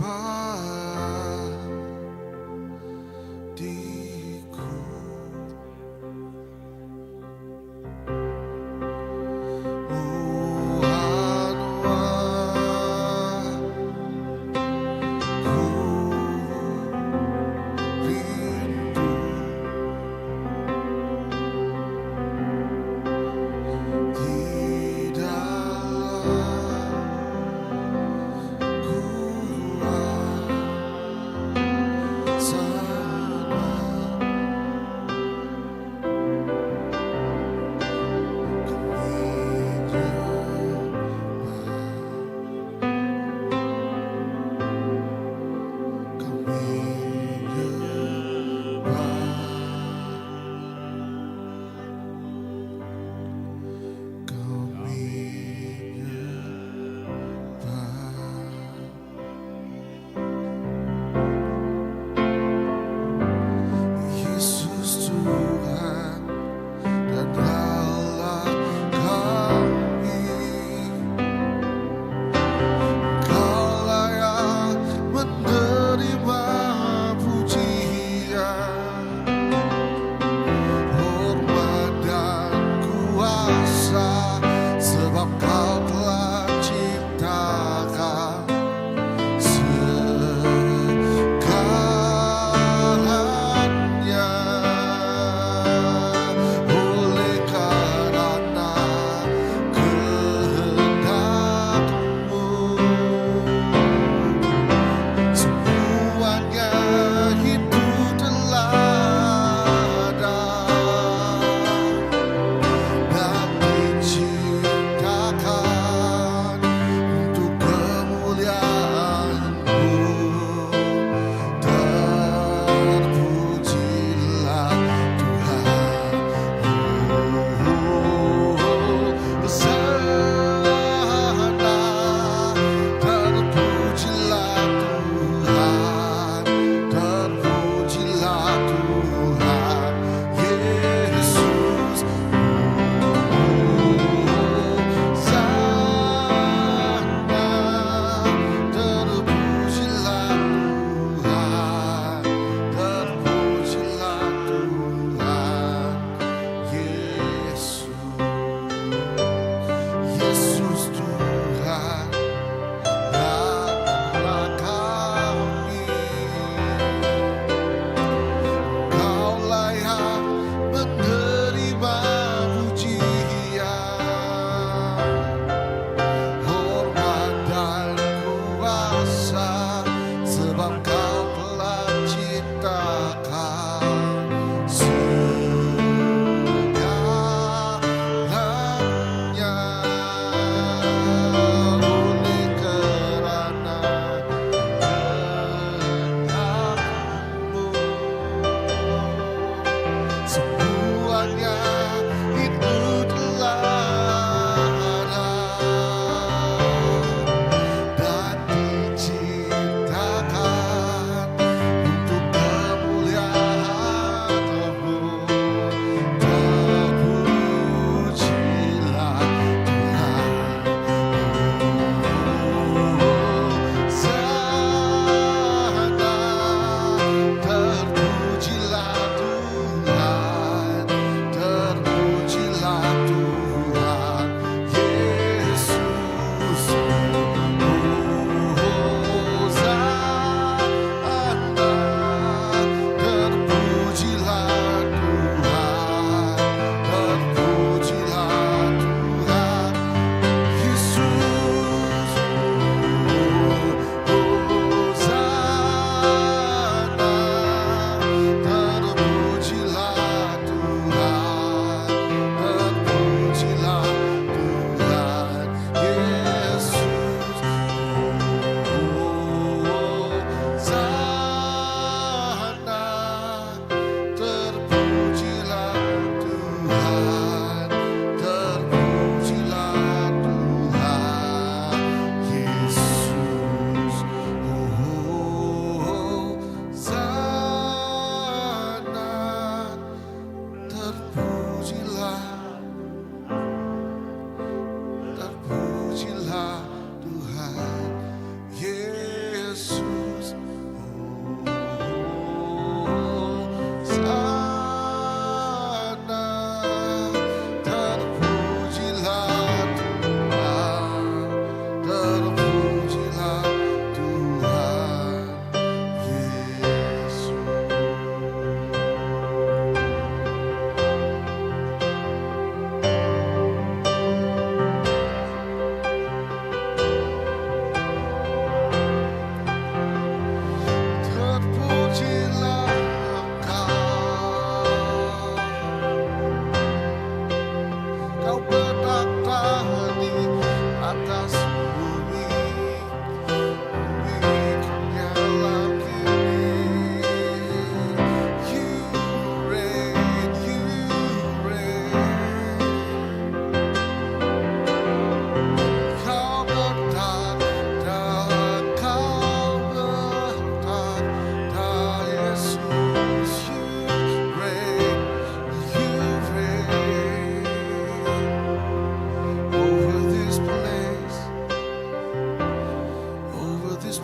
Padiku.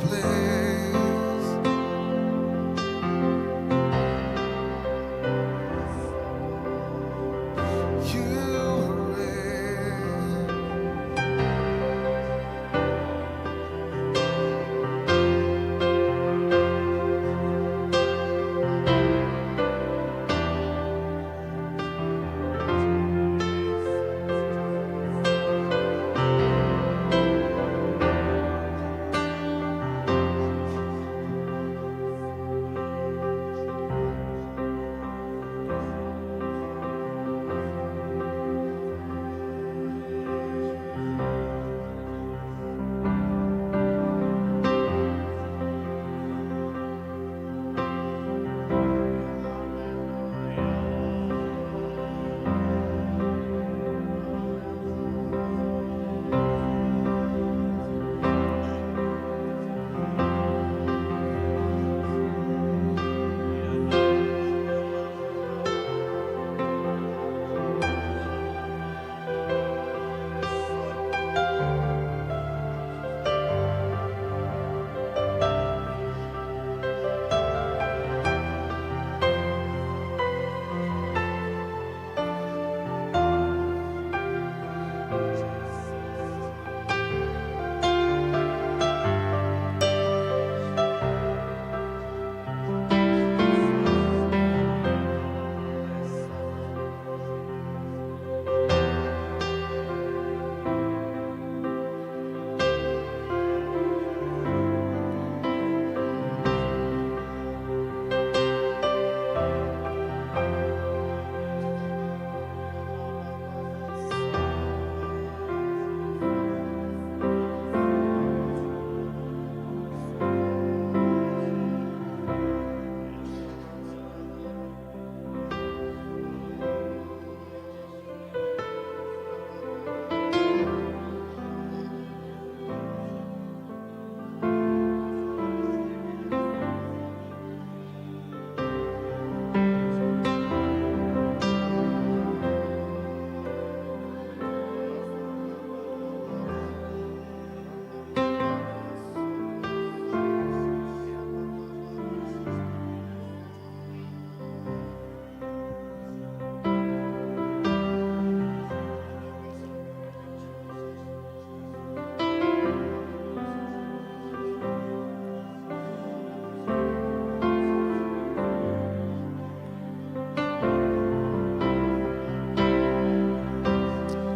place. You reign.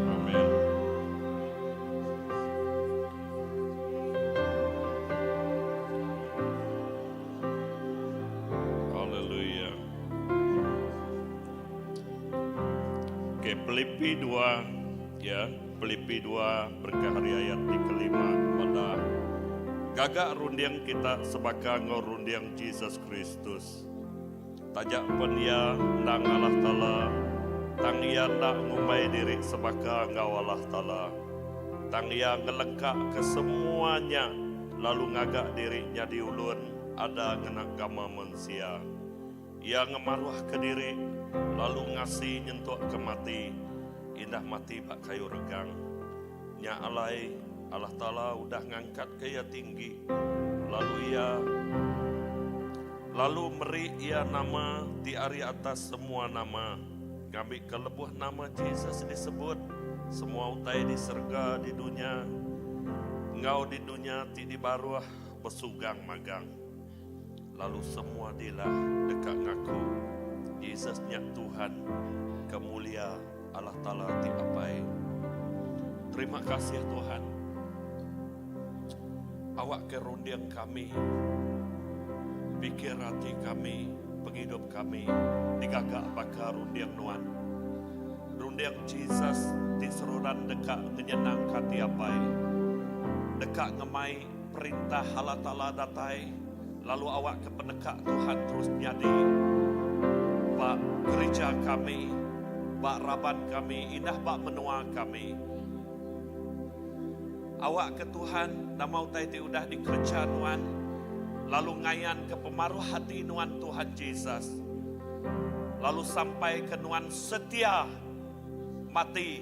Amen. Haleluya. Okey, Pilipi 2 ya, Pilipi 2 berengkah ari ayat ti kelima madah gaga runding kita sebaka enggau runding Jesus Kristus. Taja pen iya endang Allah Taala, tang iya enda ngumbai diri sebaka enggau Allah Taala. Tang iya ngelengkaka semua nya lalu ngaga diri nyadi ulun ada ngena gama mensia. Iya ngemaruhka diri lalu ngasi nyentukka mati, indah mati ba kayu regang. Nya alai, Allah Taala udah ngangkatka iya tinggi, lalu Iya lalu meri iya nama ti ari atas semua nama, ngambika lebuh nama Jesus disebut, semua utai di serega, di dunya, enggau di dunya ti di baruh besugang magang, lalu semua dilah deka ngaku Jesus nya Tuhan ke mulia. Allah Taala ti Apai. Terima kasih Tuhan. Awak ke runding kami, pikir ati kami, pengidup kami digaga baka runding Nuan. Runding Jesus ti seruran deka ngenyenangka ati Apai. Deka ngemai perintah Allah Taala datai lalu awak ke peneka Tuhan terus nyadi ba gereja kami, ba raban kami, indah ba menua kami. Awak ke Tuhan nama utai ti udah dikereja nuan lalu ngayan ke pemaruh ati nuan Tuhan Jesus. Lalu sampai ke nuan setia mati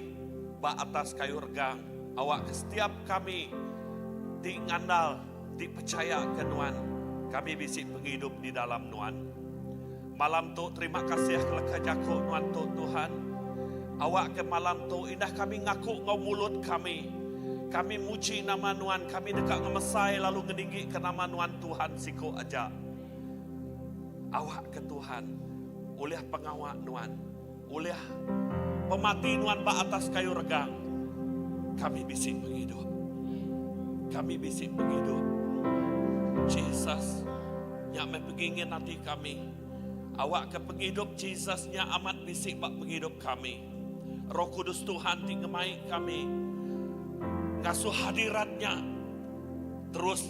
ba atas kayu regang. Awak ke setiap kami ti ngandal. ti pechaya ke Nuan, kami bisi pengidup di dalam Nuan. Malam tu terima kasih ke leka jaku Nuan tu Tuhan. Awakka malam tu indah kami ngaku enggau mulut kami. Kami muji nama Nuan, kami deka ngemesai lalu ngeninggika nama Nuan Tuhan siku aja. Awakka Tuhan ulih pengawa Nuan, ulih pemati Nuan ba atas kayu regang, kami bisi pengidup. Kami bisi pengidup. Jesus, nya meh pengingin ati kami. Awakka pengidup Jesus nya amat bisi ba pengidup kami. Roh Kudus Tuhan ti ngemai kami ngasuh hadirat nya terus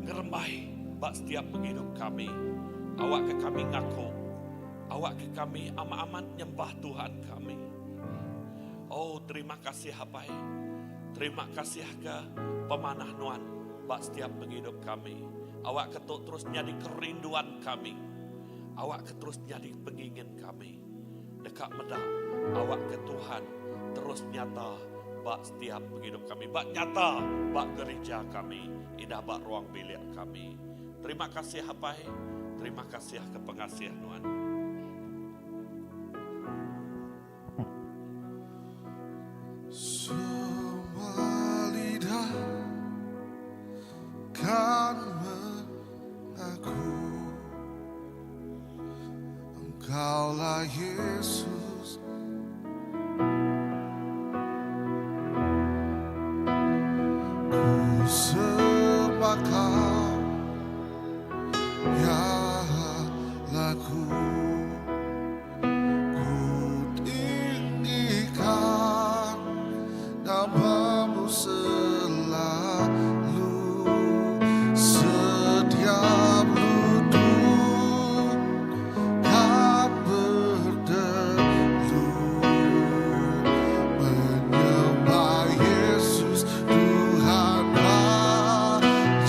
ngerembai ba setiap pengidup kami. Awakka kami ngaku, awakka kami amat-amat nyembah Tuhan kami. Oh, terima kasih Apai. Terima kasih ke pemanah Nuan ba setiap pengidup kami. Awakka tu terus nyadi kerinduan kami. Awakka terus nyadi pengingin kami. Deka meda awakka Tuhan terus nyata ba setiap pengidup kami, ba nyata ba gerija kami, indah ba ruang bilik kami. Terima kasih Apai, terima kasih ke pengasih Nuan. Semua lidah kan mengaku Engkaulah Yesus. Ku sembah Kau, ya Allahku. Ku tinggikan namamu selalu. Setiap lutut kan berdelut menyembah Yesus Tuhan Rajaku.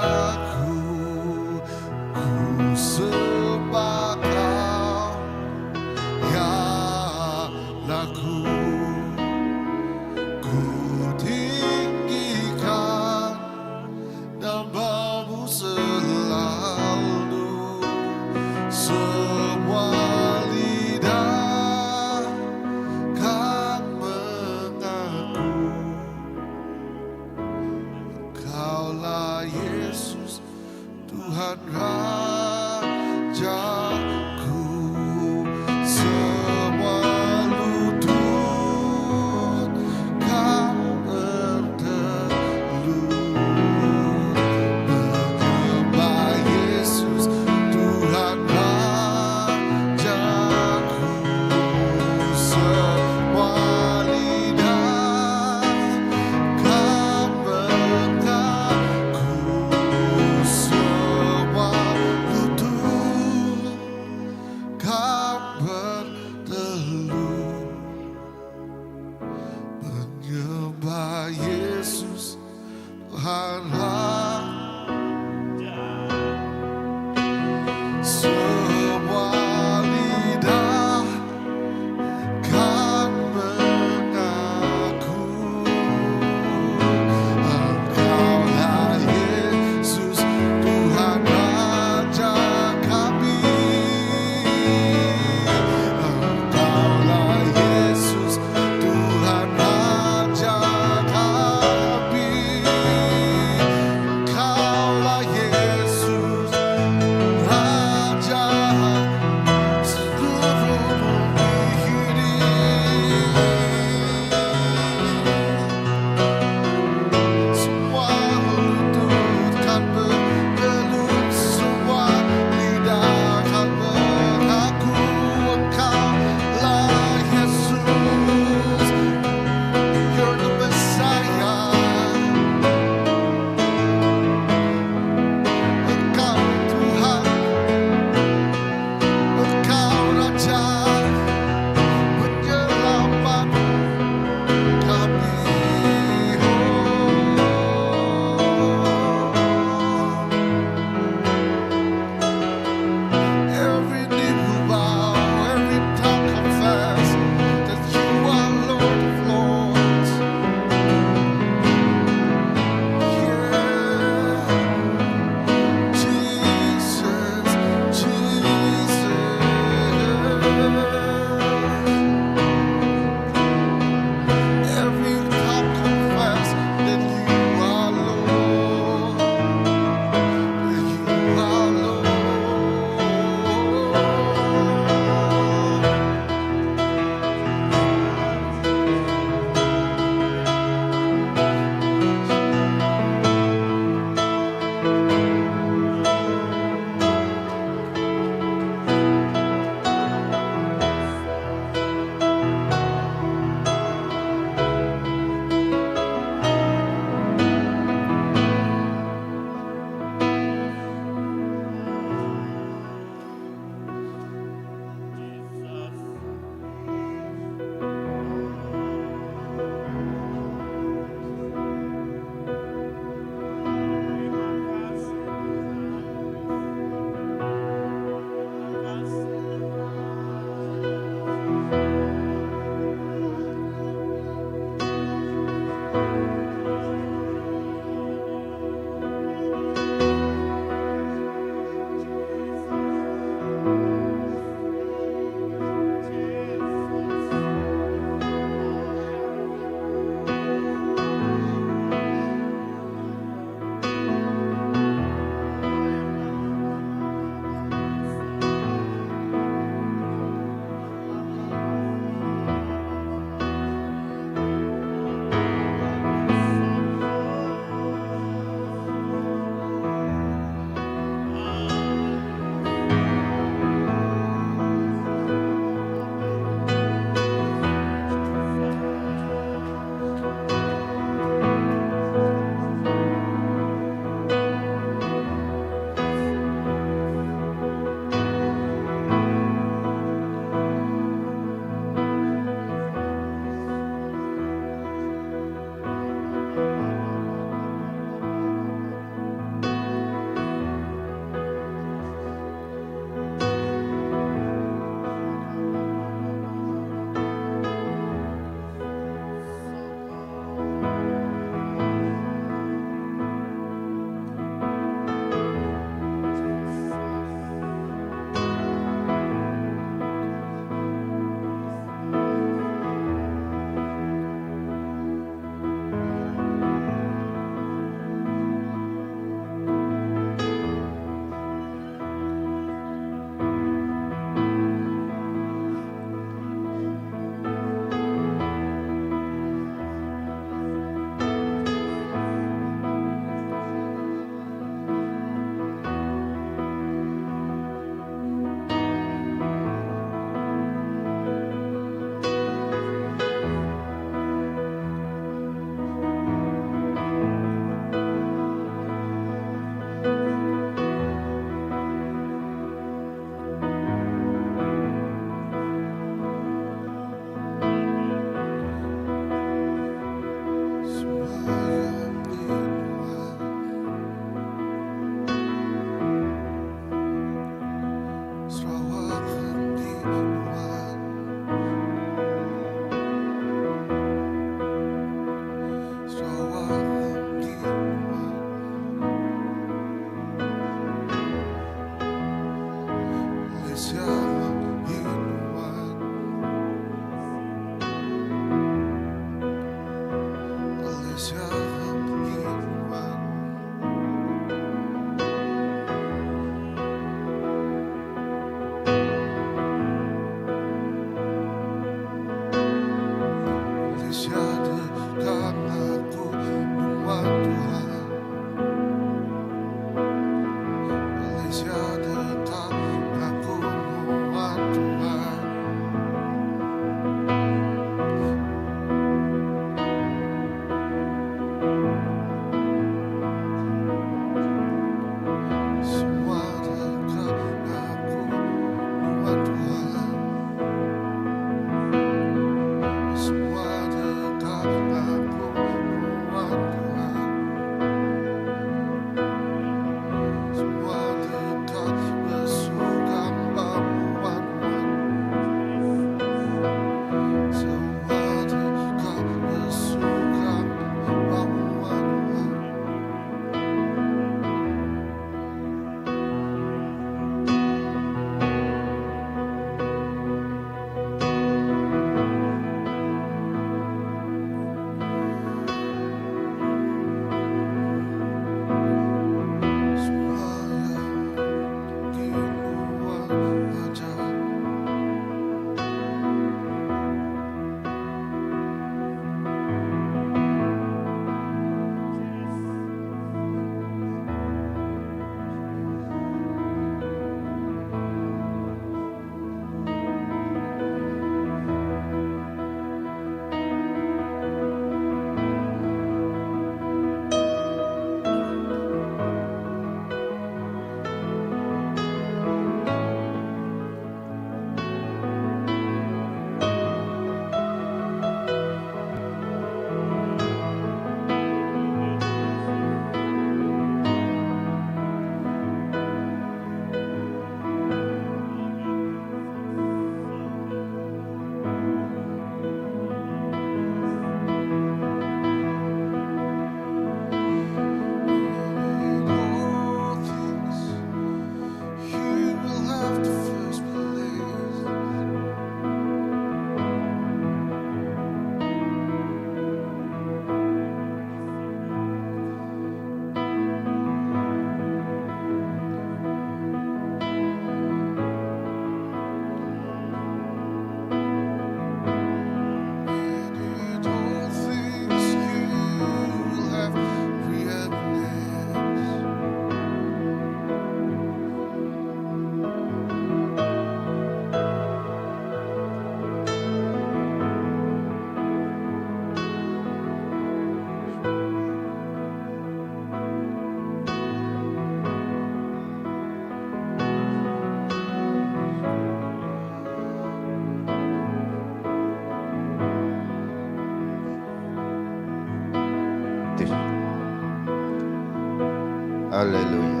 Haleluya.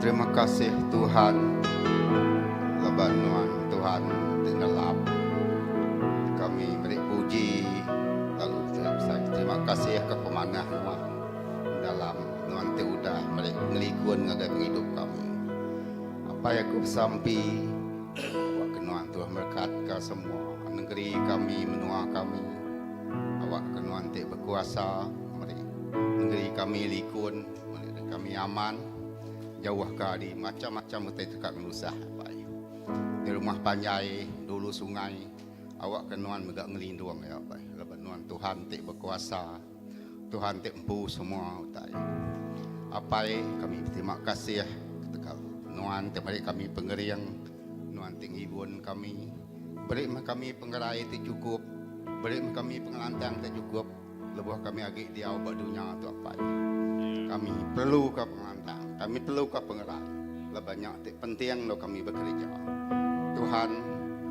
Terima kasih Tuhan laban nuan Tuhan ti nelap kami meri puji lalu terima kasih ke pemanah nuan dalam nuan ti udah meri pengelikun ngagai pengidup kami. Apai aku besampi awak ke nuan Tuhan merekat ka semua negeri kami menua kami. Awak ke nuan ti bekuasa meri nengeri kami likun, meri kami aman, jauh ka ari macham-macham utai ti deka ngenusah apai. Di rumah panjai dulu sungai awak ke nuan mega ngelindung iya apai laban nuan Tuhan ti bekuasa, Tuhan ti empu semua utai. Apai kami beterima kasih ketegal nuan ti meri kami pengering, nuan ti ngibun kami. Beri meh kami pengerai ti chukup, beri meh kami pengelantang ti chukup lebuh kami agi diau ba dunya tu Apai. Kami perluka pengelantang, kami perluka pengerai laban nya ti penting enggau kami bekereja. Tuhan,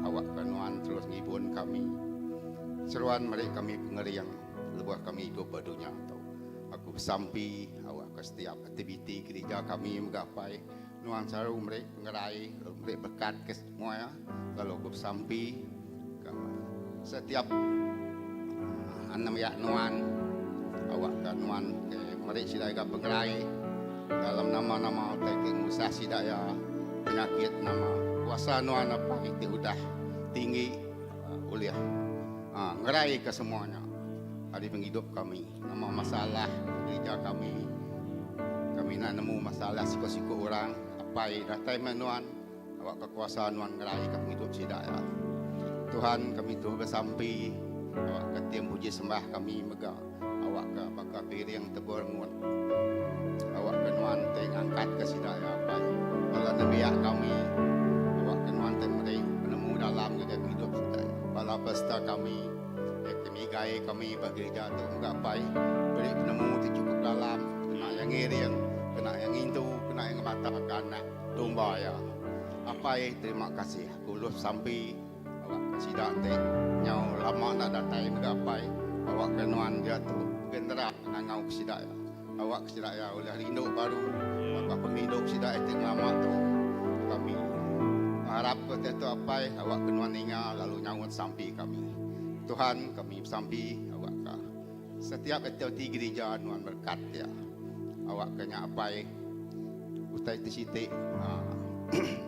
awakka Nuan terus ngibun kami, seruan meri kami pengering lebuh kami idup ba dunya tu. Aku besampi awakka setiap aktiviti gerija kami mega Apai, Nuan selalu meri pengerai lalu meri berekat ke semua iya lalu aku besampi ka setiap anembiak nuan awakka nuan ke meri sida iya pengerai dalam nama-nama utai ke ngusah sida iya penyakit nama kuasa nuan apai ti udah tinggi ulih ngerai ke semua nya ari pengidup kami. Nama masalah gerija kami. Kami enda nemu masalah siku-siku orang. Apai datai meh nuan awakka kuasa nuan ngeraika pengidup sida iya. Tuhan kami terus besampi awakka tim puji sembah kami mega awakka baka piring tebur ngut. Awakka nuan ti ngangkatka sida iya apai. Bala nembiak kami awakka nuan ti meri penemu dalam ngagai pengidup sida iya. Bala pastor kami. Iya ke migai kami ba gerija tu mega apai beri penemu ti chukup dalam kena iya ngiring, kena iya ngintu, kena iya ngemataka anak domba iya. Apai terima kasih aku ulih besampi awakka sida ti nyau lama enda datai mega apai awakka nuan diatu genera ngangau ke sida iya. Awakka sida iya ulih rindu baru baka pengerindu sida iya ti ngelama tu. Kami ngarapka utai tu Apai, awakka nuan ninga lalu nyaut sampi kami. Tuhan, kami besampi awakka setiap aktiviti gerija nuan berekat iya. Awakka nya Apai, utai ti siti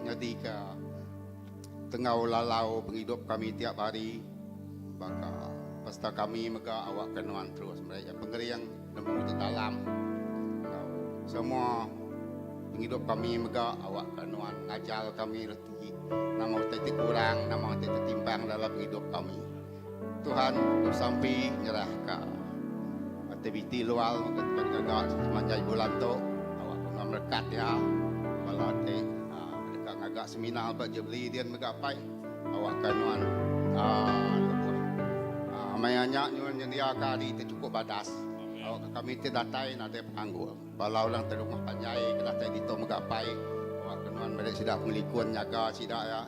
nyadika tenggau lalau pengidup kami tiap hari baka pastor kami mega awakka nuan terus meri iya pengering nemu ti dalam enggau semua pengidup kami mega awakka nuan ngajar kami reti nama utai ti kurang nama utai ti timpang dalam pengidup kami. Tuhan besampi nyerahka aktiviti luar mega deka digaga semanjai bulan tu awakka nuan merekat iya bala ti deka ngaga seminar ba Jubilee din mega apai awakka nuan lebuh maya nya nyuan nyendiaka hari ti chukup badas awakka kami ti datai nadai penanggul bala orang ti rumah panjai ke datai ditu mega apai awakka nuan meri sida pengelikun nyaga sida iya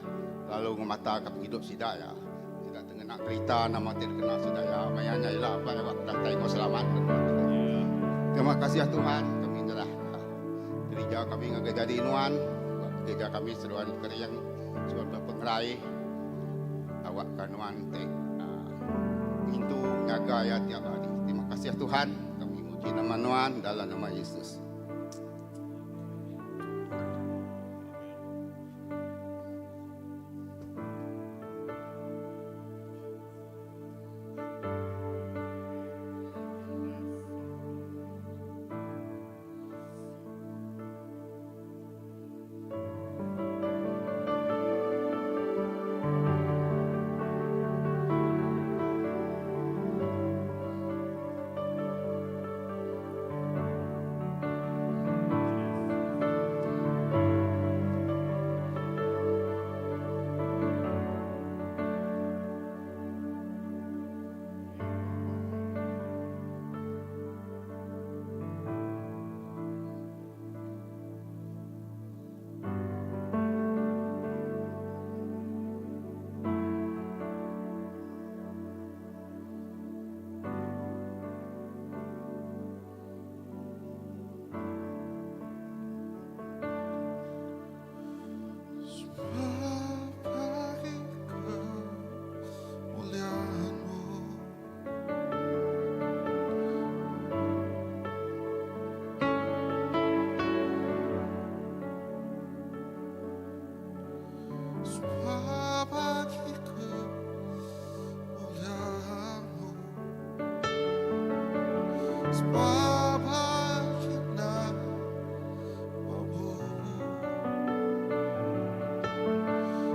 lalu ngemataka pengidup sida iya. Sida ti ngena kerita nama ti dikena sida iya maya nya ila apai awak datai enggau selamat ke nuan tu. Terima kasih Tuhan kami nyerah ka gerija kami ngagai jadi nuan awak gerija kami seruan kering seruan bepengerai awak ka nuan ti aaa ngintu nyaga iya tiap hari. Terima kasih Tuhan kami muji nama nuan dalam nama Yesus.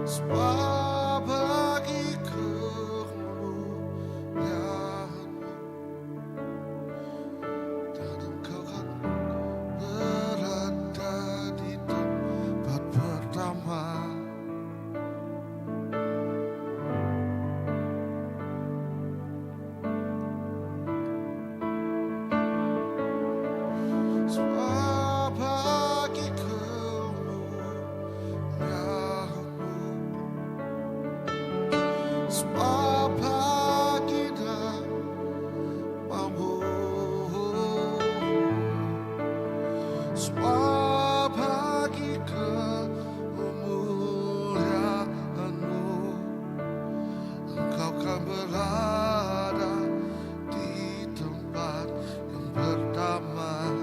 Semua bagi kemuliaan-Mu. Dan Engkau kan berada di tempat pertama. Semua bagi kemuliaan-Mu. Semua bagi namamu. Semua bagi kemuliaan-Mu. Engkau kan berada di tempat yang pertama.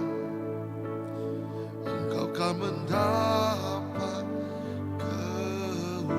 Engkau kan mendapat keutamaan.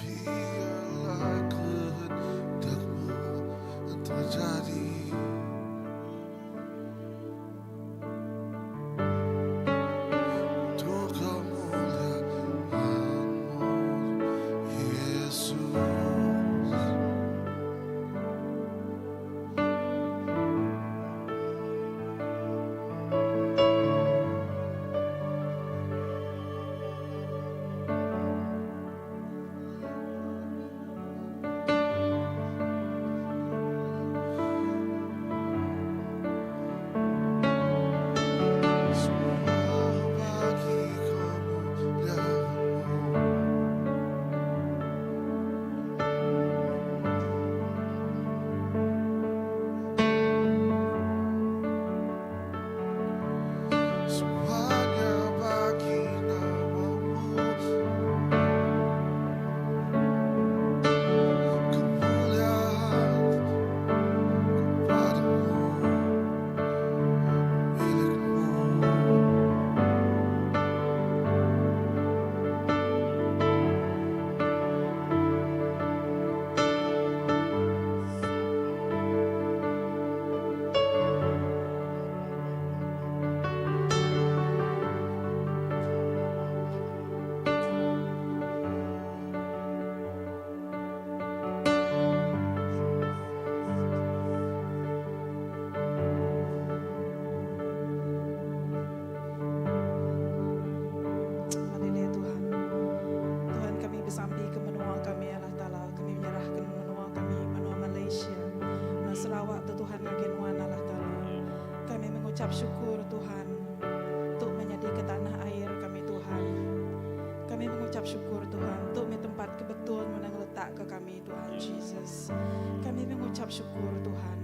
Biarlah kehendak-Mu terjadi. Untuk kemuliaan-Mu, Yesus. Semua bagi kemuliaan-Mu. Semuanya bagi namamu. Kemuliaan kepadamu, milikmu. Haleluya Tuhan. Tuhan kami besampi ke menua kami Allah Ta'ala. Kami menyerahkan menua kami, menua Malaysia. Menua Sarawak tu Tuhan ngagai nuan Allah Ta'ala. Kami mengucap syukur Tuhan untuk menyadi ke tanah air kami Tuhan. Kami mengucap syukur Tuhan untuk mi tempat kebetulan menang letak ke kami Tuhan Jesus. Kami mengucap syukur Tuhan.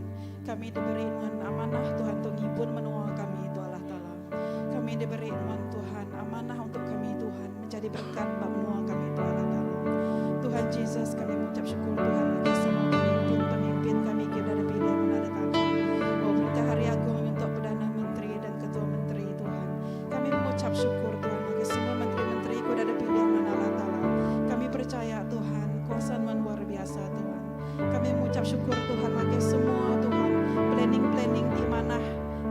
Kami diberi dengan amanah Tuhan untuk ngibun menua kami itu Allah Ta'ala. Kami diberi nuan Tuhan amanah untuk kami Tuhan menjadi berkat bagi menua kami itu Allah Ta'ala. Tuhan Jesus kami mengucap syukur Tuhan bagi semua pemimpin-pemimpin kami kita ada pilih menada kami. Oh berita hari agung untuk Perdana Menteri dan Ketua Menteri Tuhan. Kami mengucap syukur Tuhan bagi semua menteri-menteri kita ada pilih mana Allah Ta'ala. Kami percaya Tuhan kuasa Tuhan luar biasa Tuhan. Kami mengucap syukur Tuhan bagi semua Tuhan planning-planning di mana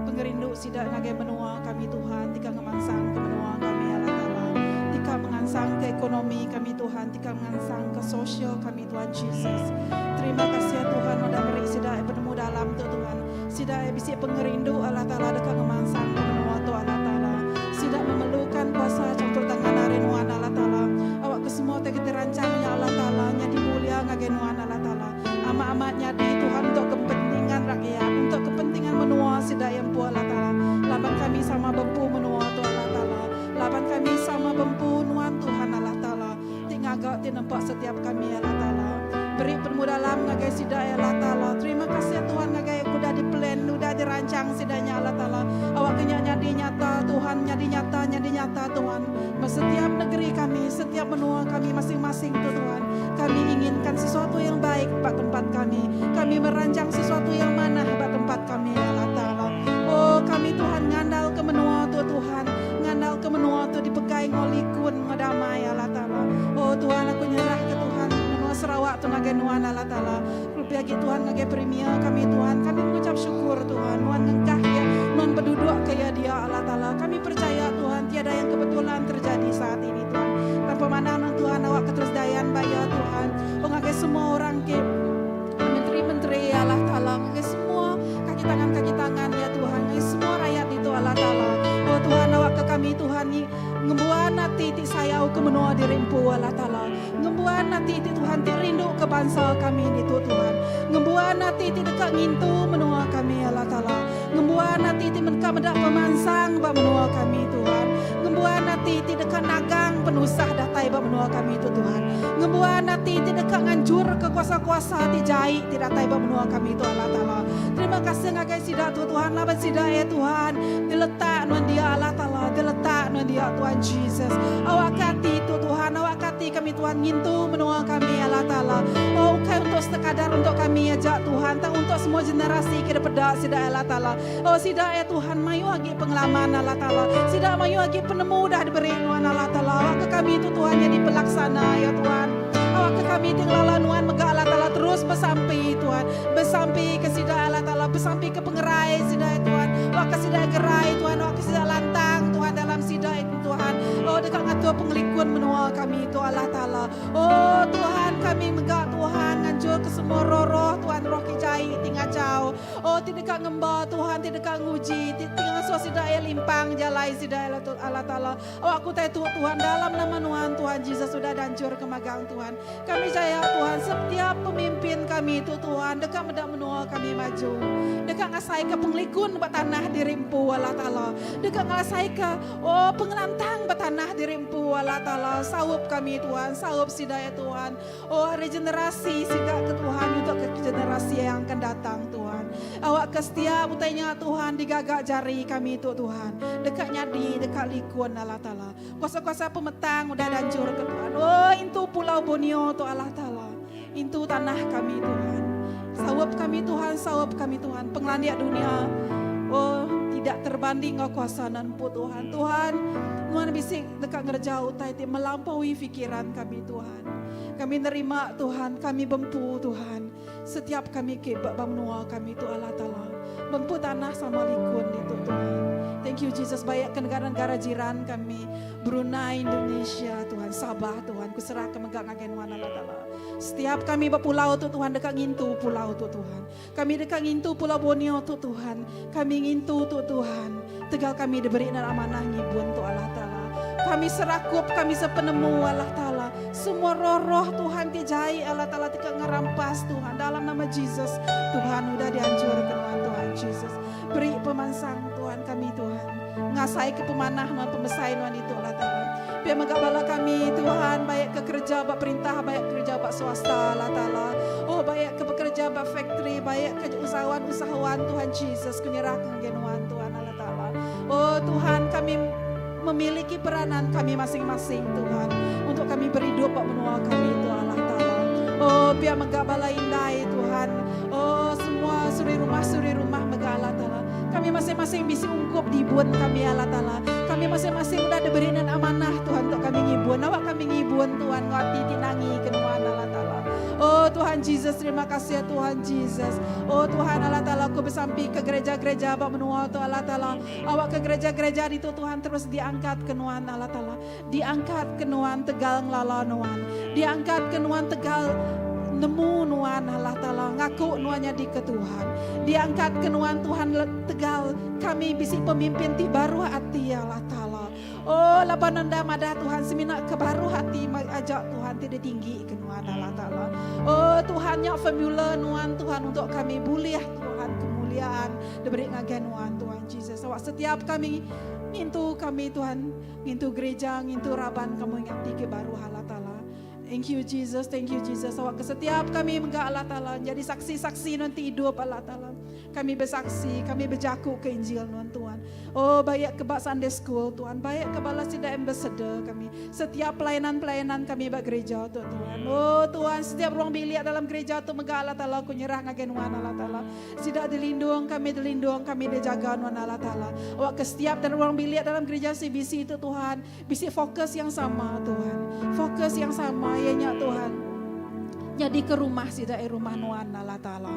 pengerindu sidak ngagai menua kami Tuhan tika ngemansang ke menua kami Allah Ta'ala tika mengansang ke ekonomi kami Tuhan tika mengansang ke sosial kami Tuhan Jesus. Terima kasih ya Tuhan udah beri sidak penemu dalam tu Tuhan. Sidak bisi pengerindu Allah Ta'ala dekat ngemansang ke menua tu Allah Ta'ala. Sidak memerlukan kuasa campur tangan hari nuan Allah Ta'ala. Awak ke semua te kita rancangnya Allah Ta'ala nya dimulia ngagai nuan Allah Ta'ala. Amat-amatnya di Tuhan untuk kepentingan rakyat, untuk kepentingan menua sidak yang pu Allah Ta'ala. Laban kami sama bempu menua tu Allah Ta'ala. Laban kami sama bempu nuan Tuhan Allah Ta'ala. Ti ngagak ti nampak setiap kami Allah Ta'ala. Beri penemu dalam ngagai sidak ya Allah Ta'ala. Terima kasih ya Tuhan ngagai aku dah di diplan udah dirancang sida nya Allah Taala. Awakka nya nyadi nyata Tuhan, nyadi nyata, nyadi nyata Tuhan. Ba setiap negeri kami, setiap menua kami masing-masing tu Tuhan. Kami inginkan sesuatu yang baik ba tempat kami. Kami merancang sesuatu yang manah ba tempat kami Allah Taala. Oh kami Tuhan ngandal ke menua tu Tuhan. Ngandal ke menua tu dipegai enggau likun enggau damai Allah Taala. Oh Tuhan aku nyerah ke Tuhan menua Sarawak tu ngagai nuan Allah Taala. Kelebih agi Tuhan ngagai Premier kami Tuhan. Kami mengucap syukur Tuhan. Nuan ngengkah iya, nuan beduduk ke iya dia Allah Taala. Kami percaya Tuhan tiada yang kebetulan terjadi saat ini Tuhan. Tanpa manah nuan Tuhan awak ke terus dayan ba iya Tuhan. Oh ngagai semua orang ke menteri-menteri Allah Taala ngagai semua kaki tangan-kaki tangan ya Tuhan ngagai semua rakyat ditu Allah Taala. Oh Tuhan awak ke kami Tuhan ni ngembuan ati ti sayau ke menua diri empu Allah Taala. Ngembuan ati ti Tuhan ti rindu ke bansa kami ditu Tuhan. Ngembuan ati ti deka ngintu menua kami Allah Taala. Ngembuan ati ti deka meda pemansang ba menua kami Tuhan. Ngembuan ati ti deka nagang penusah datai ba menua kami tu Tuhan. Ngembuan ati ti deka nganchurka kuasa-kuasa ti jai ti datai ba menua kami tu Allah Taala. Terima kasih ngagai sida tu Tuhan laban sida iya Tuhan diletak nuan dia Allah Taala diletak nuan dia Tuhan Jesus. Awakka ati tu Tuhan awakka ati kami Tuhan ngintu menua kami Allah Taala. Oh ukai untuk sekadar untuk kami aja Tuhan tang untuk semua generasi ke dipeda sida Allah Taala. Oh sida ya Tuhan mayuh agi pengalaman Allah Taala. Sida mayuh agi penemu udah diberi nuan Allah Taala. Awakka kami tu Tuhan jadi pelaksana ya Tuhan. Awakka kami ti ngelala nuan mega Allah Taala terus besampi Tuhan. Besampi ke sida Allah Taala, besampi ke pengerai sida ya Tuhan. Awakka sida gerai Tuhan, awakka sida lantang Tuhan dalam sida itu Tuhan. Oh deka ngatur pengelikun menua kami itu Allah Taala. Oh Tuhan kami mega Tuhan nganjur ke semua roh-roh Tuhan roh ti jai ti ngachau. Oh ti deka ngemba Tuhan ti deka nguji ti ti ngasuh sida iya limpang jalai sida Allah Taala. Oh aku tai tu Tuhan dalam nama nuan Tuhan Jesus udah dancur ke magang Tuhan. Kami jaya Tuhan setiap pemimpin kami tu Tuhan deka meda menua kami maju. Deka ngasai ke pengelikun ba tanah diri empu Allah Taala. Deka ngasai ke oh pengelantang ba tanah diri empu Allah Taala. Saup kami Tuhan, saup sida ya Tuhan. Oh regenerasi sida ke Tuhan untuk ke generasi yang akan datang Tuhan. Awak ke setiap utai nya Tuhan digaga jari kami tu Tuhan. Deka nyadi, deka likun Allah Taala. Kuasa-kuasa pemetang udah dancur ke Tuhan. Oh intu pulau Borneo tu Allah Taala. Intu tanah kami Tuhan. Saup kami Tuhan, saup kami Tuhan. Pengelandik dunia. Oh tidak terbanding ngau kuasa nan Tuhan. Tuhan, Nuan bisi deka ngereja utai ti melampaui fikiran kami Tuhan. Kami nerima Tuhan, kami bempu Tuhan. Setiap kami ke ba menua kami tu Allah Taala. Bempu tanah sama likun itu Tuhan. Thank you Jesus. Baik ke negara-negara jiran kami. Brunei, Indonesia Tuhan. Sabah Tuhan. Kuserah ke mega ngagai nuan Allah Taala. Setiap kami berpulau tu Tuhan deka ngintu pulau tu Tuhan. Kami deka ngintu pulau Borneo tu Tuhan. Kami ngintu tu Tuhan. Tegal kami diberi nan amanah ngibun tu Allah Taala. Kami serakup, kami sepenemu Allah Taala. Semua roh-roh Tuhan ti jai Allah Taala ti ngerampas Tuhan dalam nama Jesus. Tuhan udah dihancurkan Tuhan Jesus. Beri pemansang Tuhan kami Tuhan. Ngasai ke pemanah nuan pemesai nuan itu Allah Taala. Biar mega bala kami Tuhan baik ke kerja ba perintah baik kerja ba swasta Allah Taala. Oh baik ke bekerja ba factory baik ke usahawan-usahawan Tuhan Jesus kunyerahkan nuan Tuhan Allah Taala. Oh Tuhan kami memiliki peranan kami masing-masing Tuhan untuk kami berhidup ba menua kami itu Allah Taala. Oh biar mega bala indai Tuhan. Oh semua suri rumah suri rumah mega Allah Taala. Kami masing-masing bisi ungkup dibun kami Allah Taala. Kami masing-masing udah diberi nan amanah Tuhan untuk kami ngibun. Awak kami ngibun Tuhan ngati tinangi kenuan Allah Taala. Oh Tuhan Jesus terima kasih ya Tuhan Jesus. Oh Tuhan Allah Taala aku bersampi ke gereja-gereja bak menua tu Allah Taala. Awak ke gereja-gereja itu Tuhan terus diangkat ke nuan Allah Taala. Diangkat ke nuan tegal ngelala nuan. Diangkat ke nuan tegal nemu nuan Allah Taala ngaku nuannya di ke Tuhan. Diangkat ke nuan Tuhan tegal kami bisi pemimpin ti baru hati Allah Taala. Oh laban anda madah Tuhan semina ke baru hati ajak Tuhan tidak tinggi ke nuan Allah Taala. Oh Tuhan nya formula nuan Tuhan untuk kami boleh Tuhan kemuliaan diberi ngagai nuan Tuhan Jesus. Awak setiap kami ngintu kami Tuhan ngintu gereja ngintu raban kamu ingat ke baru Allah Taala. Thank you Jesus, thank you Jesus. Awak ke setiap kami mega Allah Taala jadi saksi-saksi nuan ti idup Allah Taala. Kami besaksi, kami bejaku ke Injil nuan Tuhan. Oh baik ke ba Sunday School Tuhan, baik ke bala sida ambassador kami. Setiap pelayanan-pelayanan kami ba gereja tu Tuhan. Oh Tuhan, setiap ruang bilik dalam gereja tu mega Allah Taala ku nyerah ngagai nuan Allah Taala. Sida dilindung, kami dilindung, kami dijaga nuan Allah Taala. Awak ke setiap dalam ruang bilik dalam gereja CBC tu Tuhan, bisi fokus yang sama Tuhan. Fokus yang sama iya nya Tuhan. Nyadi ke rumah sida eh rumah nuan Allah Taala.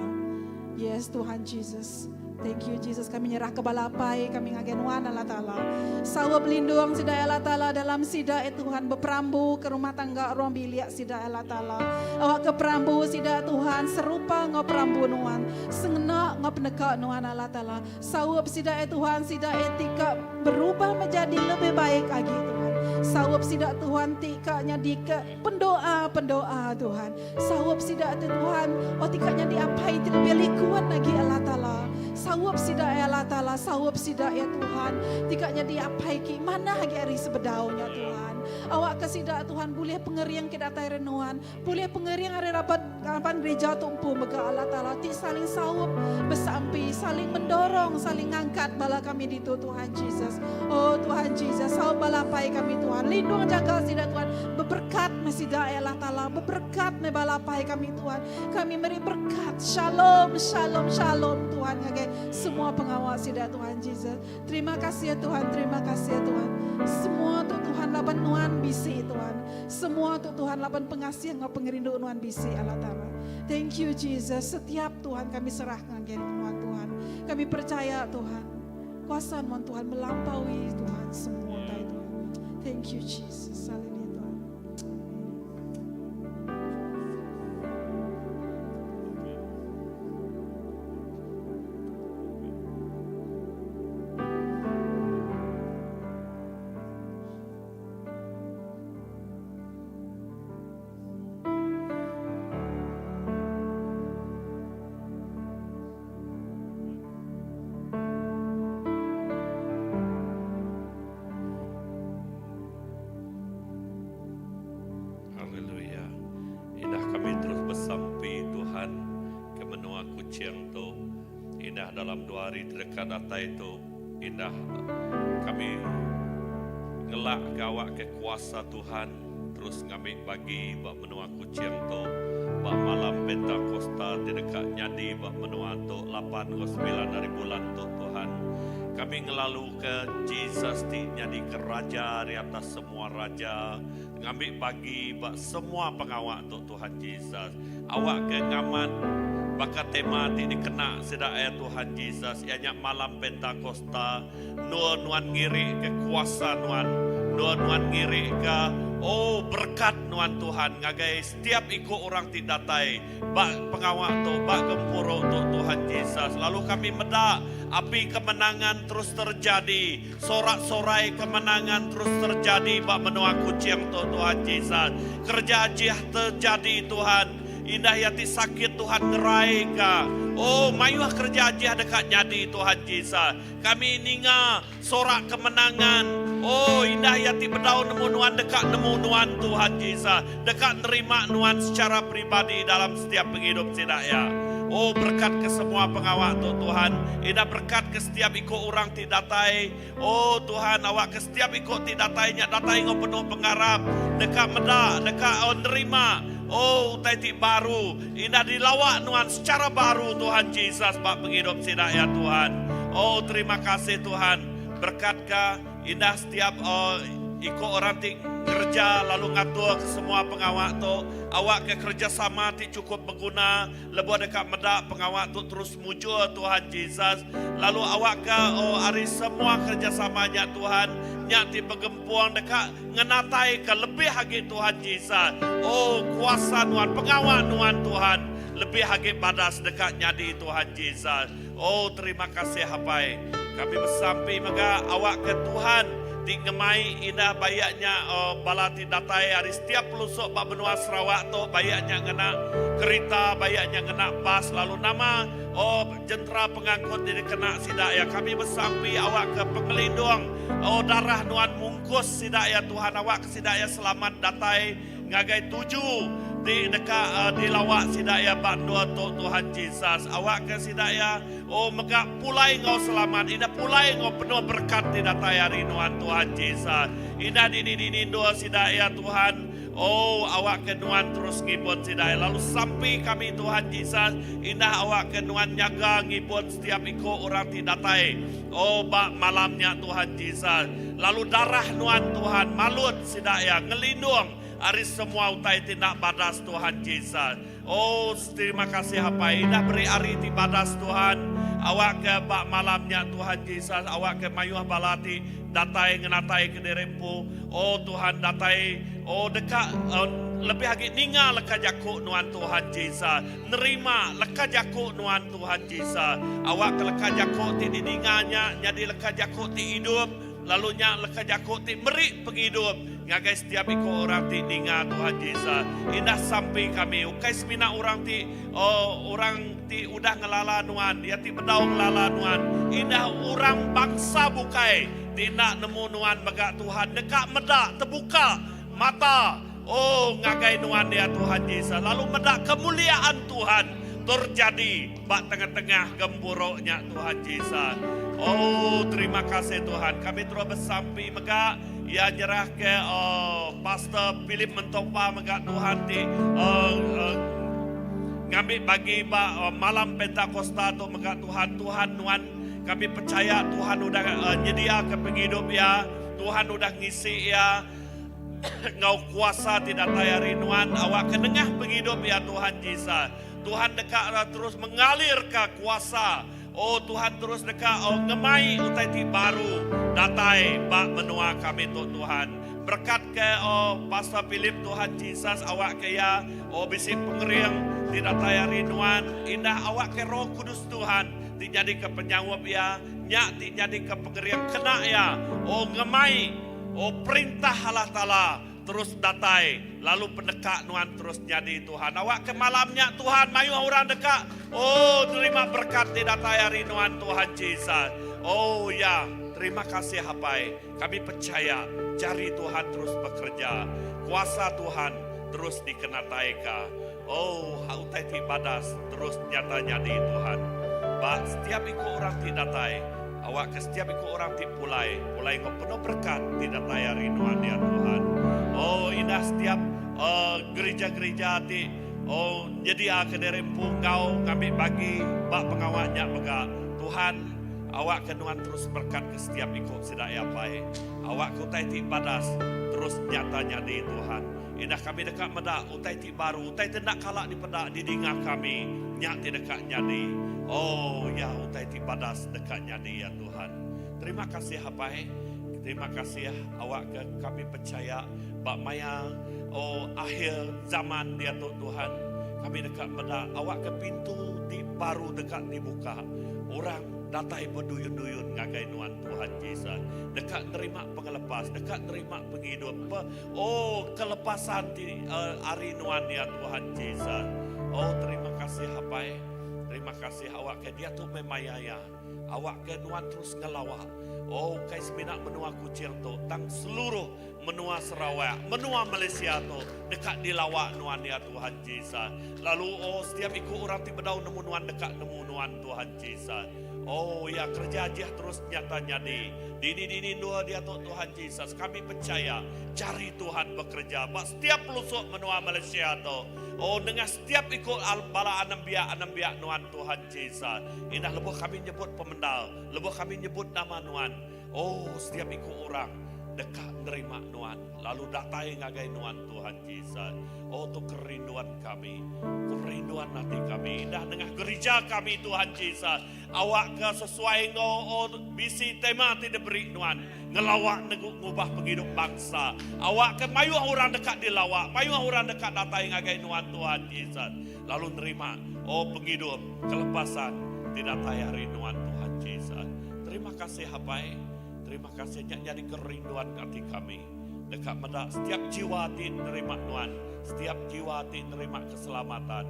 Yes Tuhan Jesus. Thank you Jesus kami nyerah ke bala apai kami ngagai nuan Allah Taala. Sawa belindung sida Allah Taala dalam sida eh Tuhan beperambu ke rumah tangga ruang bilik sida Allah Taala. Awak ke perambu sida Tuhan serupa enggau perambu nuan. Sengena enggau peneka nuan Allah Taala. Saup sida eh Tuhan sida eh ti ka berubah menjadi lebih baik agi Tuhan. Saup sida Tuhan ti ka nyadi ke pendoa pendoa Tuhan. Saup sida tu Tuhan oh ti ka nyadi apai ti lebih likun agi Allah Taala. Saup sida eh Allah Taala saup sida ya Tuhan ti ka nyadi apai ki manah agi ari sebedau nya Tuhan. Awak ke sida Tuhan bulih pengering ke datai ari nuan. Bulih pengering ari raban raban gereja tu empu mega Allah Taala ti saling saup besampi, saling mendorong, saling ngangkat bala kami ditu Tuhan Jesus. Oh Tuhan Jesus, saup bala apai kami Tuhan. Lindung jaga sida Tuhan. Beberkat meh sida ai Allah Taala. Beberkat meh bala apai kami Tuhan. Kami meri berkat. Shalom, shalom, shalom Tuhan ngagai semua pengawa sida Tuhan Jesus. Terima kasih ya Tuhan, terima kasih ya Tuhan. Semua tu Tuhan laban nuan bisi Tuhan. Semua tu Tuhan laban pengasih enggau pengerindu nuan bisi Allah Taala. Thank you Jesus. Setiap Tuhan kami serah ngagai nuan Tuhan. Kami percaya Tuhan. Kuasa nuan Tuhan melampaui Tuhan semua utai Tuhan. Thank you Jesus. Haleluya Tuhan. Haleluya. Indah kami terus besampi Tuhan ke menua Kuching tu. Indah dalam dua hari ti deka datai tu, indah kami ngelak gawa ke kuasa Tuhan terus ngambi bagi ba menua Kuching tu ba malam Pentakosta ti deka nyadi ba menua tu lapan enggau semilan hari bulan tu Tuhan. Kami ngelaluka Jesus ti nyadika Raja ari atas semua raja ngambi bagi ba semua pengawa tu Tuhan Jesus. Awakka ngamat baka tema ti dikena sida iya Tuhan Jesus iya nya malam Pentakosta endur nuan ngirika kuasa nuan, endur nuan ngirika oh berekat nuan Tuhan ngagai setiap iku orang ti datai ba pengawa tu ba gempuru tu Tuhan Jesus. Lalu kami meda api kemenangan terus terjadi, sorak-sorai kemenangan terus terjadi ba menua Kuching tu Tuhan Jesus. Kereja ajih terjadi Tuhan. Indah iya ti sakit Tuhan ngeraika. Oh, mayuh kereja ajih deka nyadi Tuhan Jesus. Kami ninga sorak kemenangan. Oh, indah iya ti bedau nemu nuan deka nemu nuan Tuhan Jesus. Deka nerima nuan secara peribadi dalam setiap pengidup sida iya. Oh, berekatka semua pengawa tu Tuhan. Indah berekatka setiap iku orang ti datai. Oh Tuhan, awakka setiap iku ti datai nya datai enggau penuh pengarap, deka meda, deka nerima, oh utai ti baru, indah dilawa Nuan secara baru Tuhan Jesus ba pengidup sida iya Tuhan. Oh terima kasih Tuhan, berekatka indah setiap oh iku orang ti ngereja lalu ngatur kesemua pengawa tu, awakka kerejasama ti chukup beguna Lebuh deka meda pengawa tu terus mujur Tuhan Jesus, lalu awakka oh ari semua kerejasama nya Tuhan, nya ti begempung deka ngenataika lebih agi Tuhan Jesus. Oh kuasa Nuan, pengawa Nuan Tuhan lebih agi badas deka nyadi Tuhan Jesus. Oh terima kasih Apai. Kami besampi mega awakka Tuhan ti ngemai indah bayak nya bala ti datai ari setiap pelusuk ba menua Sarawak tu bayak nya ngena kerita bayak nya ngena bas lalu nama oh jentera pengangkut ti dikena sida iya kami besampi awakka pengelindung oh darah nuan mungkus sida iya Tuhan awakka sida iya selamat datai. ngagai tuju ti deka dilawa sida iya ba endur tu Tuhan Jesus. Awakka sida iya oh mega pulai enggau selamat indah pulai enggau penuh berekat ti datai ari nuan Tuhan Jesus. Indah dini-dini endur sida iya Tuhan oh awakka nuan terus ngibun sida iya lalu sampi kami Tuhan Jesus indah awakka nuan nyaga ngibun setiap iku orang ti datai oh ba malam nya Tuhan Jesus. Lalu darah nuan Tuhan malut sida iya ngelindung Ari semua utai ti enda badas Tuhan Jesus. Oh terima kasih apai indah beri ari ti badas Tuhan awak ke ba malam nya Tuhan Jesus awak ke mayuh bala ti datai ngenatai ke diri empu oh Tuhan datai oh deka lebih agi ninga leka jaku nuan Tuhan Jesus nerima leka jaku nuan Tuhan Jesus awak ke leka jaku ti didinga nya nyadi leka jaku ti idup Lalu nya leka jaku ti meri pengidup ngagai setiap iku orang ti ninga Tuhan Jesus. Indah sampi kami ukai semina orang ti oh orang ti udah ngelala nuan, iya ti bedau ngelala nuan. Indah orang bangsa bukai ti enda nemu nuan mega Tuhan deka meda tebuka mata oh ngagai nuan dia Tuhan Jesus lalu meda kemuliaan Tuhan terjadi Ba tengah-tengah gempuru nya Tuhan Jesus. Oh terima kasih Tuhan. Kami terus besampi mega iya nyerahka oh Pastor Philip Mentopa mega Tuhan ti oh, oh ngambi bagi ba oh, malam Pentakosta tu mega Tuhan. Tuhan nuan kami percaya Tuhan udah uh, nyediaka pengidup iya. Tuhan udah ngisi iya enggau kuasa ti datai ari nuan awakka nengah pengidup iya Tuhan Jesus. Tuhan deka terus mengalirka kuasa. Oh Tuhan terus deka oh ngemai utai ti baru datai ba menua kami tu Tuhan. Berekat ke oh Pastor Philip Tuhan Jesus awak ke iya oh bisi pengering ti datai ari nuan indah awak ke Roh Kudus Tuhan ti nyadi ke penyaup iya nya ti nyadi ke pengering kena iya oh ngemai oh perintah Allah Taala Terus datai lalu peneka nuan terus nyadi Tuhan. Awakka malam nya Tuhan mayuh orang deka oh nerima berekat ti datai ari nuan Tuhan Jesus. Oh ya, terima kasih Apai. Kami pechaya jari Tuhan terus bekereja. Kuasa Tuhan terus dikenataika. Oh hak utai ti badas terus nyata nyadi Tuhan. Ba setiap iku orang ti datai, awakka setiap iku orang ti pulai, pulai enggau penuh berekat ti datai ari Nuan ya Tuhan. Oh indah setiap uh, gereja-gereja ti oh nyediaka diri empu enggau ngambi bagi ba pengawa nya mega Tuhan awakka Nuan terus berekatka setiap iku sida iya Apai. Awakka utai ti badas terus nyata nyadi Tuhan. Indah kami deka meda utai ti baru, utai ti enda kala dipeda didinga kami, nya ti deka nyadi. Oh, ya, utai ti badas deka nyadi, ya Tuhan. Terima kasih Apai. Terima kasih awakka kami pechaya ba maya oh akhir zaman diatu Tuhan. Kami deka meda awakka pintu ti baru deka dibuka. Orang Datai beduyun-duyun ngagai Nuan Tuhan Jesus. Deka nerima pengelepas, deka nerima pengidup. Pe, oh, kelepasan ti uh, ari Nuan ya Tuhan Jesus. Oh, terima kasih Apai. Terima kasih awak ke dia tu memaya ya. Awak ke Nuan terus ngelawa. Oh, kai semina menua Kuching tu, tang seluruh menua Sarawak, menua Malaysia tu deka dilawa Nuan ya Tuhan Jesus. Lalu oh setiap iku orang ti bedau nemu Nuan deka nemu Nuan Tuhan Jesus. Oh ya kereja ajih terus nyata nyadi. Dini-dini endur diatu Tuhan Jesus. Kami pechaya jari Tuhan bekereja ba setiap pelusuk menua Malaysia tu. Oh nengah setiap iku bala anembiak-anembiak Nuan Tuhan Jesus. Indah lebuh kami nyebut pemendar, lebuh kami nyebut nama Nuan, oh setiap iku orang deka nerima Nuan lalu datai ngagai Nuan Tuhan Jesus. Oh tu kerinduan kami, kerinduan ati kami indah nengah gerija kami Tuhan Jesus. Awakka sesuai enggau oh bisi tema ti diberi Nuan ngelawa negu ngubah pengidup bangsa. Awakka mayuh orang deka dilawa, mayuh orang deka datai ngagai Nuan Tuhan Jesus lalu nerima oh pengidup kelepasan ti datai ari Nuan Tuhan Jesus. Terima kasih Apai. Terima kasih nya nyadi kerinduan ati kami deka meda setiap jiwa ti nerima Nuan, setiap jiwa ti nerima keselamatan.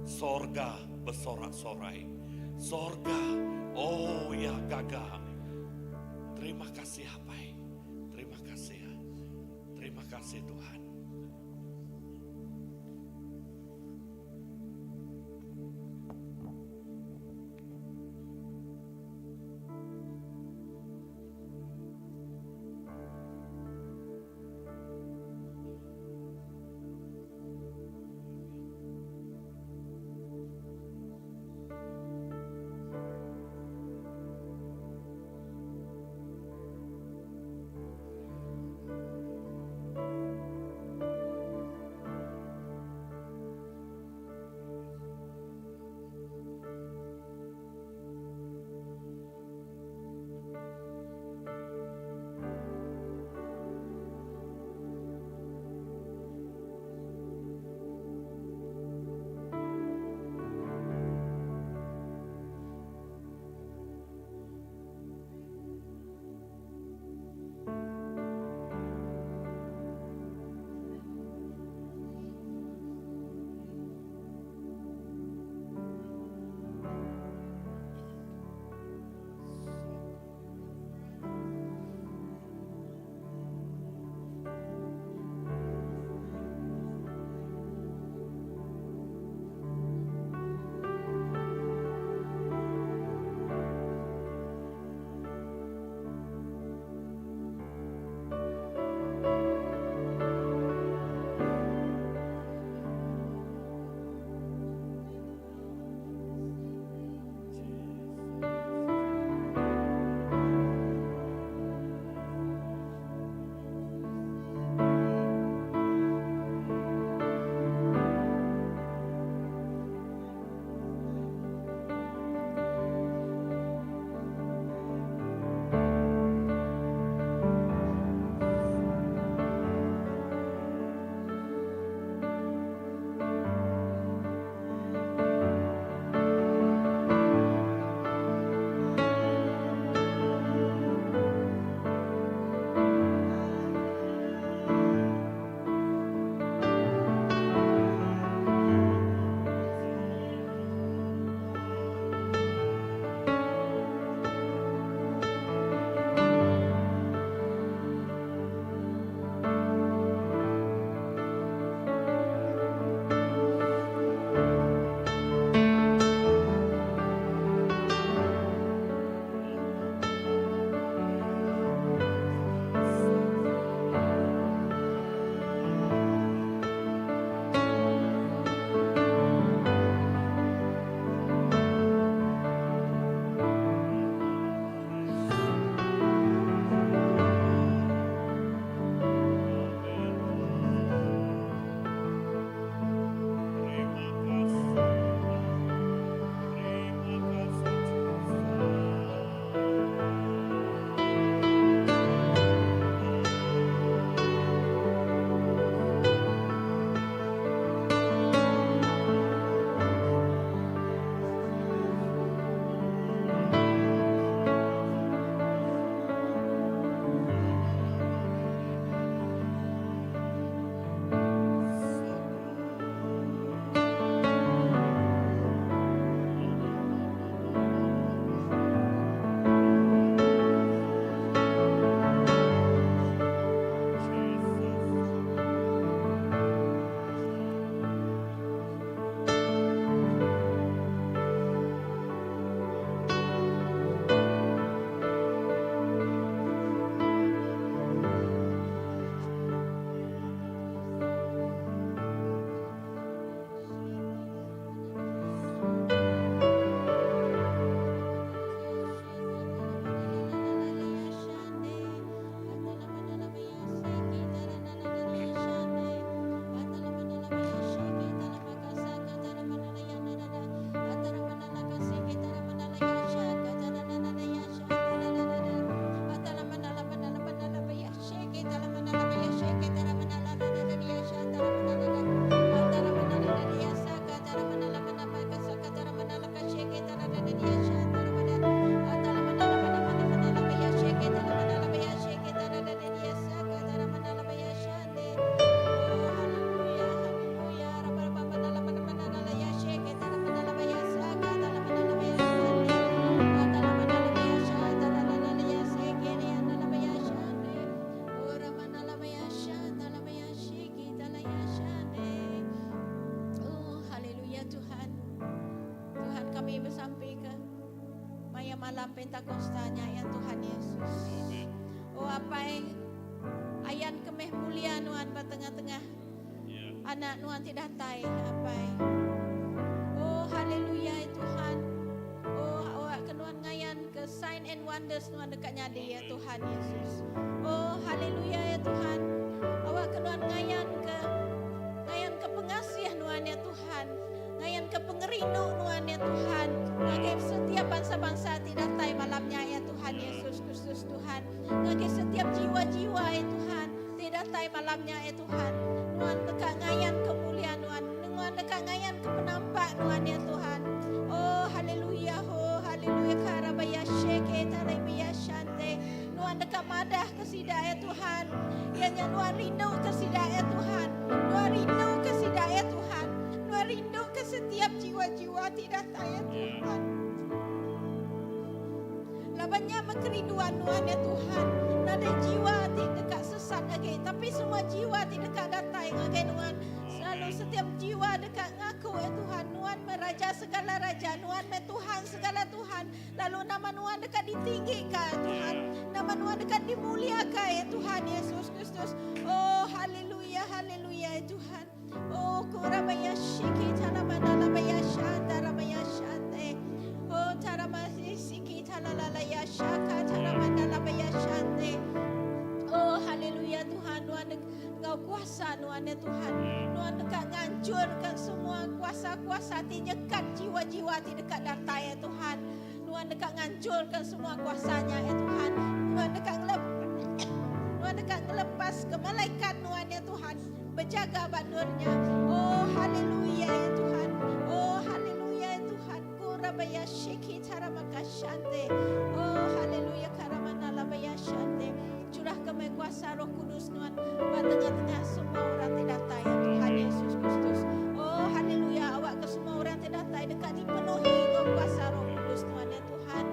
Sorga besorak-sorai. Sorga, oh ya gaga. Terima kasih Apai. Terima kasih. Terima kasih Tuhan. malam Pentakosta nya ya Tuhan Yesus. Oh Apai, ayan ke meh mulia nuan ba tengah-tengah anak nuan ti datai Apai. Oh haleluya ya Tuhan. Oh awak ke nuan ngayan ke sign and wonders nuan deka nyadi ya Tuhan Yesus. Oh haleluya ya Tuhan. Awak ke nuan ngayan ke ngayan ke pengasih nuan ya Tuhan. Ngayan ke pengerindu nuan ya Tuhan. Ngagai setiap bangsa-bangsa ti datai malamnya ya Tuhan Yesus Kristus Tuhan. Ngagai setiap jiwa-jiwa ya Tuhan ti datai malamnya ya Tuhan. Nuan deka ngayan kemuliaan nuan. Nuan deka ngayan ke penampak nuan ya Tuhan. Oh haleluya, oh haleluya karabaya sheke tarabaya shante. Nuan deka madah ke sida ya Tuhan. Ya nya nuan rindu ke sida ya Tuhan. Nuan rindu ke sida ya Tuhan. Nuan rindu ke setiap jiwa-jiwa ti datai ya Tuhan. Labannya mekerinduan nuan ya Tuhan. Nadai jiwa ti deka sesat lagi. Tapi semua jiwa ti deka datai ngagai nuan. Selalu setiap jiwa deka ngaku ya Tuhan. Nuan meraja segala raja. Nuan me Tuhan segala Tuhan. Lalu nama nuan deka ditinggikan ya Tuhan. Nama nuan deka dimuliakan ya Tuhan Yesus Kristus. Oh haleluya, haleluya ya Tuhan. Oh kurabaya shiki talamana labaya shanda rabaya shande. Oh taramasi siki talalala ya shaka taramana labaya shande. Oh haleluya Tuhan, nuan ngau kuasa nuan ya Tuhan. Nuan deka ngancurkan semua kuasa-kuasa ti nyekat jiwa-jiwa ti deka datai ya Tuhan. Nuan deka ngancurkan semua kuasanya ya Tuhan. Nuan deka ngelep Nuan deka ngelepas ke malaikat nuan ya Tuhan. Berjaga bandurnya. Oh haleluya ya Tuhan. Oh haleluya ya Tuhan. Kurabaya shiki taramakashante. Oh haleluya karamana labaya shante. Curah kami kuasa Roh Kudus nuan ba tengah-tengah semua orang ti datai ya Tuhan Yesus Kristus. Oh haleluya awak ke semua orang ti datai deka dipenuhi dengan kuasa Roh Kudus nuan ya Tuhan.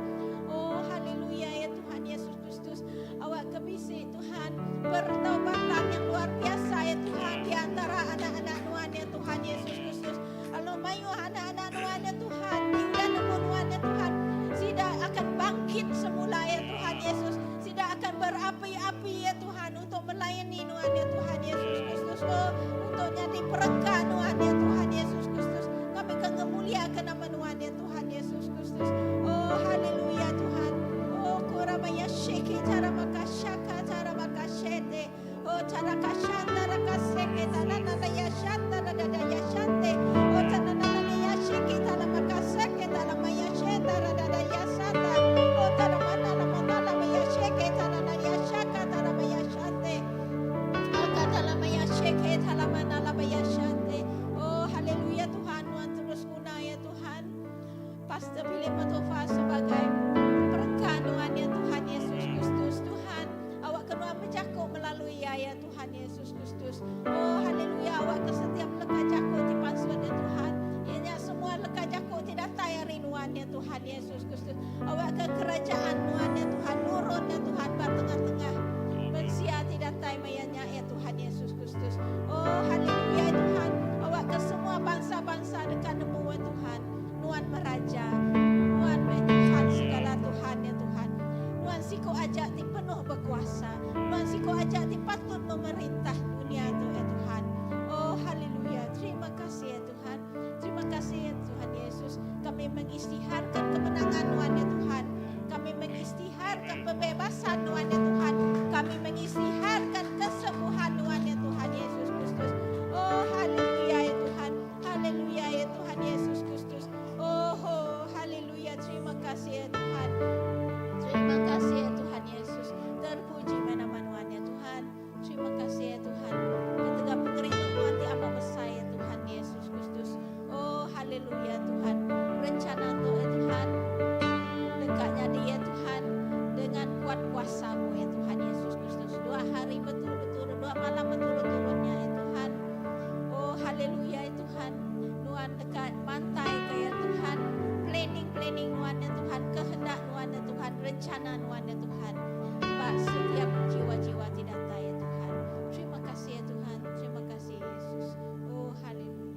Oh haleluya ya Tuhan Yesus Kristus. Awak ke bisi Tuhan pertobatan yang luar biasa ya Tuhan di antara anak-anak nuan ya Tuhan Yesus Kristus. Lalu mayu anak-anak nuan ya Tuhan di udah nemu nuan ya Tuhan. Sida akan bangkit semula ya Tuhan Yesus. Sida akan berapi-api ya Tuhan untuk melayani nuan ya Tuhan Yesus Kristus. Oh, untuk jadi perengka nuan ya Tuhan Yesus Kristus. Kami akan memuliakan nama nuan ya Tuhan Yesus Kristus. Oh haleluya Tuhan. Oh kurabaya shiki taramakashaka taramakashete. Oh tarakashanda rakaseke tanana ya shanda radada ya shante. Oh tanana ya shiki taramakaseke taramaya sheta radada ya sata. Oh taramana ramana ya sheke tanana ya shaka taramaya shante. Akatalamaya sheke talamana labaya shante. Oh haleluya Tuhan, nuan terus guna ya Tuhan. Pastor Philip Matofa sebagai perengka nuan ya Tuhan Yesus Kristus. Tuhan, awak kena menjakuk melalui ya, ya Tuhan Yesus Kristus. Oh haleluya, awak ke setiap leka jakuk di pansuan ya Tuhan. Ianya semua leka jakuk tidak tayari nuan ya Tuhan Yesus Kristus. Awak ke kerajaan nuan ya Tuhan, nurun ya Tuhan bar tengah-tengah. Mensia tidak tay mayanya ya Tuhan Yesus Kristus. Oh haleluya ya Tuhan. Awak ke semua bangsa-bangsa dekat nemu ya Tuhan. Nuan meraja. Nuan me Tuhan segala Tuhan ya Tuhan. Nuan siko ajak ti penuh berkuasa. Nuan siko ajak ti patut memerintah dunia tu ya Tuhan. Oh haleluya. Terima kasih ya Tuhan. Terima kasih ya Tuhan Yesus. Kami mengisytiharkan kemenangan Nuan ya Tuhan. Kami mengisytiharkan pembebasan Nuan ya Tuhan. Kami mengisytiharkan kesembuhan Nuan ya Tuhan Yesus Kristus. Oh haleluya ya Tuhan. Haleluya ya Tuhan Yesus Kristus. Oh, oh haleluya. Terima kasih ya Tuhan. Terima kasih ya Tuhan Yesus. Terpuji nama Nuan ya Tuhan. Terima kasih ya Tuhan. Ketika pengerindu Tuhan ti apa besar ya Tuhan Yesus Kristus. Oh haleluya Tuhan. Rencana tu ya Tuhan. Dekatnya dia Tuhan dengan kuat kuasamu ya Tuhan Yesus Kristus. 2 hari betul-betul, 2 malam betul-betulnya ya Tuhan. Oh haleluya ya Tuhan. Nuan dekat mantai ke ya Tuhan. Planning-planning Nuan ya Tuhan. Kehendak Nuan ya Tuhan. Rencana Nuan ya Tuhan. Pak setiap jiwa-jiwa tidak tahu ya Tuhan. Terima kasih ya Tuhan. Terima kasih Yesus. Oh haleluya.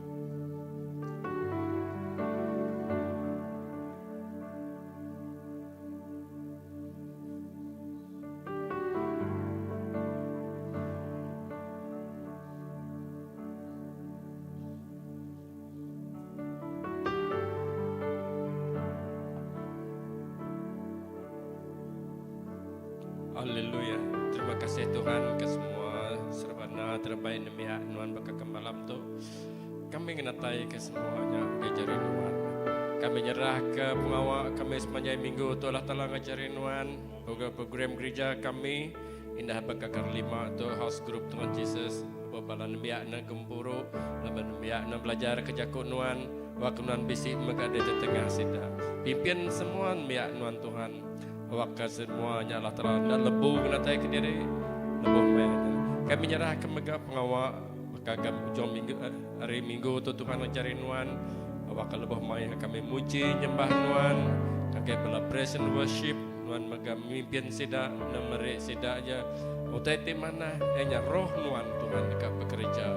kasih Tuhan ke semua serebana terebai nembiak nuan baka ke malam tu. Kami ngenatai ke semua nya ngagai jari nuan. Kami nyerah ke pengawa kami sepanjai minggu tu Allah Taala ngagai jari nuan. Program gerija kami indah baka ke hari lima tu house group Tuhan Jesus lebuh bala nembiak ne gempuru laban nembiak ne belajar ke jaku nuan awak ke nuan bisi mega di tetengah sida. Pimpin semua nembiak nuan Tuhan awak ke semua nya Allah Taala enda lebu ngenatai kediri lebuh maya nya. Kami nyerah ke mega pengawa baka ke ujung minggu hari minggu tu Tuhan ngejari nuan awak ke lebuh maya kami muji nyembah nuan ngagai bala praise and worship Nuan mega mimpin sida enda meri sida aja utai ti manah iya nya roh nuan Tuhan deka bekereja.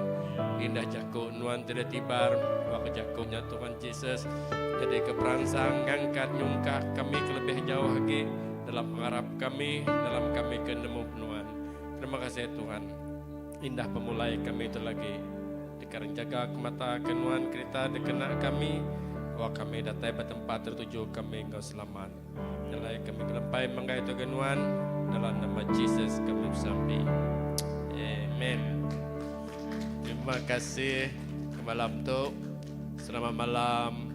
Indah jaku nuan ti ditibar baka jaku nya Tuhan Jesus nyadika peransang ngangkat nyungkak kami ke lebih jauh agi dalam pengarap kami dalam kami ke nemu penuan. Terima kasih Tuhan. Indah pemulai kami tu lagi deka renjaga ke mata ke nuan kerita dikena kami awak kami datai ba tempat tertuju kami enggau selamat. Nyelai kami kelempai manggai tu ke nuan dalam nama Jesus kami besampi. Amen. Terima kasih ke malam tu. Selamat malam.